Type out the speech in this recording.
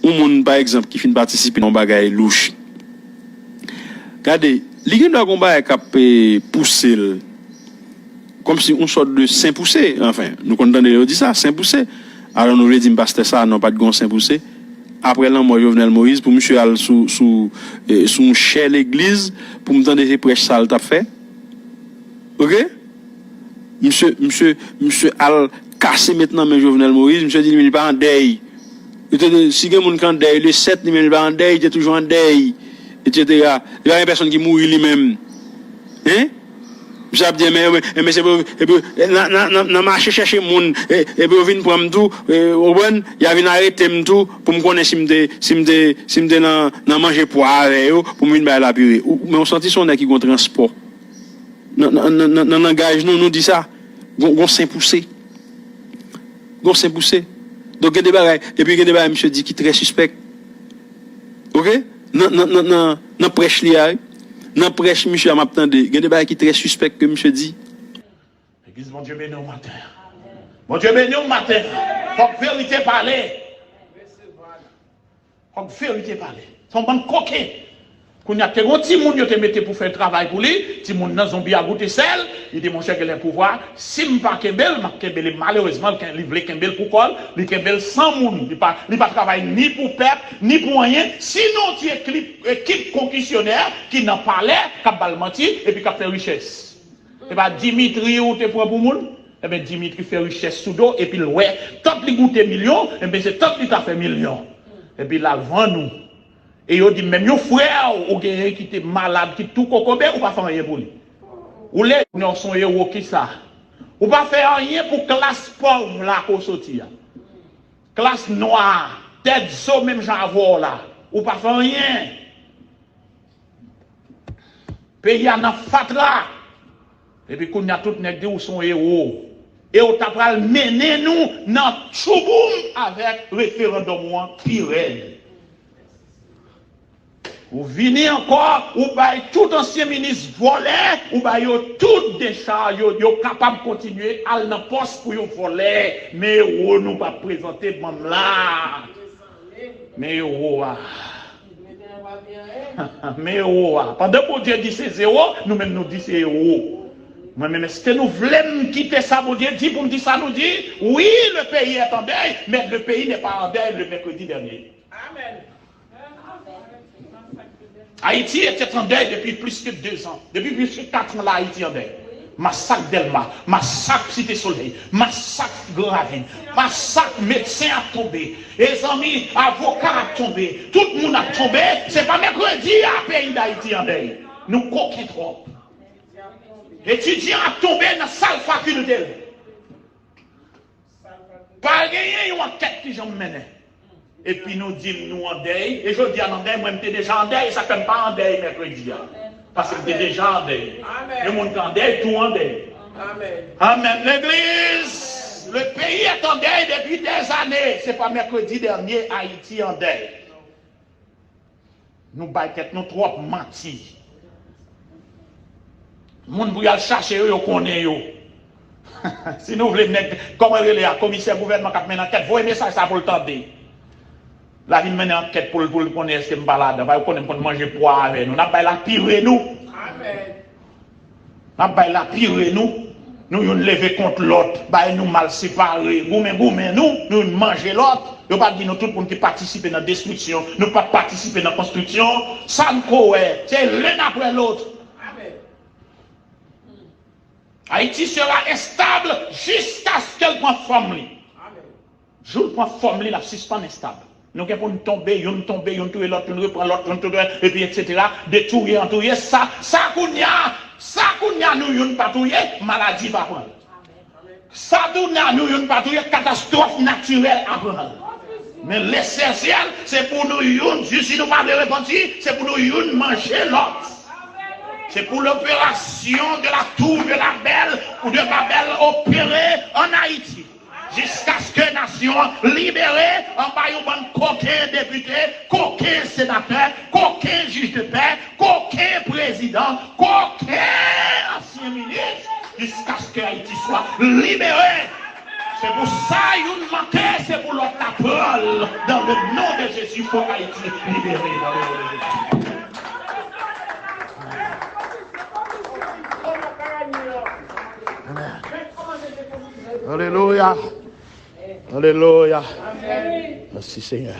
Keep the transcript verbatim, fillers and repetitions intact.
yon moun, pa egzanp, ki fin patisipe nan yon bagay louch, gade, li gen dwa gen yon bagay k ap, eh, pouse l, kòmsi yon sòt de sen pouse. Anfen, nou konn tande yo di sa, sen pouse. Alò, nou vle di m pastè sa, non, pa t gen yon sen pouse. Apre lanmò Jovenel Moïse, pou misye al sou, sou, eh, sou yon chè legliz, pou m tande se prèch sa l t ap fè. Oke? Misye, misye, misye al kase met nan men Jovenel Moïse, misye di li menm li pa an dèy. Li te di, si gen moun ki an dèy, le sèt, li menm li pa an dèy, li te toujou an dèy, etsetera. Li pa gen pèsonn ki mouri li menm. Hein? Misye ap di, men, men, men se pou, epi, nan, nan, nan, nan mache chèche moun, e, epi yo vin pran m tou, e, ou konprann? Y a vin arete m tou, pou m konnen si m te, si m te, si m te nan, nan manje pwa avè yo, pou m vin bay lapire. Ou, men ou santi se yon nèg ki gon transpò. Nan, nan, nan, nan, nan langaj nou, nou di sa. Gon, gon sen pouse. Gon sen pouse. Donk, gen de bagay, epi gen de bagay, misye di ki trè sispèk. Oke? Nan, nan, nan, nan, nan prèch li a, wi. Nan prèch misye a, m ap tande. Gen de bagay ki trè sispèk ke misye di. Legliz, Bondye beni w maten. Bondye beni w maten. Fòk verite pale. Fòk verite pale. Se yon bann koken. Kounye a, te gen yon timoun yo te mete pou fè travay pou li. Timoun nan, zonbi a goute sèl. Li di, monchè, genlè pouvwa, si m pa kenbe l, m ap kenbe li. Malerezman, li ken-, li vle kenbe l pou kò l. Li kenbe l san moun. Li pa, li pa travay ni pou pèp, ni pou anyen. Sinon, ti ekip, ekip konkisyonè ki nan palè, k ap ba l manti, epi k ap fè richès. Se pa Dimitri ou te pran pou moun? Ebyen, Dimitri fè richès sou do, epi l wè, tant li goute milyon, ebyen, se tant li ta fè milyon. Epi l al vann ou. E yo di, menm yon frè w ou genyen ki te malad, ki tou kokobe, ou pa fè anyen pou li. Ou le, non, se yon ewo, kisa? Ou pa fè anyen pou klas pòv la ke w soti a. Klas nwa, tèt zo menm jan avè w la. Ou pa fè anyen. Peyi a nan fatra. Epi kounye a tout nèg di ou se yon ewo. E w ta pral mennen nou nan tchouboum avèk referandòm ou an pi rèd. Ou vini ankò, ou bay tout ansyen minis vòlè, ou bay yo tout dechaj, yo, yo kapab kontinye al nan pòs pou yo vòlè. Men ewo nou pa prezante banm la. Men ewo a. Men ewo a. Pandan Bondye di se zewo, nou menm nou di se ewo. Mwen menm, èske nou vle m kite sa Bondye di pou m di sa nou di? Oui, le pays est en deuil, mais le pays n'est pas en deuil le mercredi dernier. Amen. Haïti était en deuil depuis plus que deux ans. Depuis plus que quatre ans, la, Haïti en deuil. Masak Dèlma, masak Site Solèy, masak Gran Ravin, masak medsen ap tonbe, e zanmi, avoka ap tonbe, tout moun ap tonbe. Se pa mèkredi a peyi Dayiti an dèy. Nou koken twòp. Etidyan ap tonbe nan sal fakilte l. Pa genyen yon ankèt ki janm mennen. Epi nou di m nou an dèy. E jodi a n an dèy, mwen m te deja an dèy, e sa k fè m pa an dèy mèkredi a. Paske m te deja an dèy. Yon moun ki an dèy, tou an dèy. Amèn. Legliz, le pays est en deuil depuis des années. Se pa mèkredi dènye Ayiti an dèy. Nou bay tèt nou twòp manti. Moun pou y al chache yo, yo konnen yo. Si nou vle nèg, kòman rele a, komisè gouvènman k ap mennen ankèt, voye mesaj sa pou l tande. L a vin mennen ankèt pou l, pou l konnen èske m pa ladan. Paske yo konnen m konn manje pwa avè nou. N ap bay lapire nou. Amèn. N ap bay lapire nou. Nou youn leve kont lòt, bay nou mal separe, goumen goumen nou, nou youn manje lòt. Yo pa di nou tout moun ki patisipe nan destriksyon, nou pa t patisipe nan konstriksyon. Sa n ko wè, se l'un après l'autre. Amèn. Haïti sera instable jusqu'à ce que l pran fòm li. Amèn. Jou l pran fòm li, l ap sispann estab. Nou gen pou n tonbe, youn tonbe, youn touye lòt, youn repran lòt, youn touye, epi etsetera. De touye an touye, sa, sa kounye a, sa kounye a nou youn pa touye, maladi pa pran l. Sa kounye a nou youn pa touye, katastwòf natirèl ap pran l. Men lesansyèl, se pou nou youn, jis si nou pa vle repanti, se pou nou youn manje lòt. C'est pour l'opération de la tour de la Belle ou de Babel opérée en Haïti. Jiskaske nasyon an libere anba yon bann koken depite, koken senatè, koken jij de pè, koken prezidan, koken ansyen minis, jiskaske Ayiti swa libere. Se pou sa youn manke, se pou lòt la pran l. Dans le nom de Jésus, fò Ayiti libere. Dans le nom de Jésus. Amen. Alelouya. Alelouya. Mèsi, Senyè.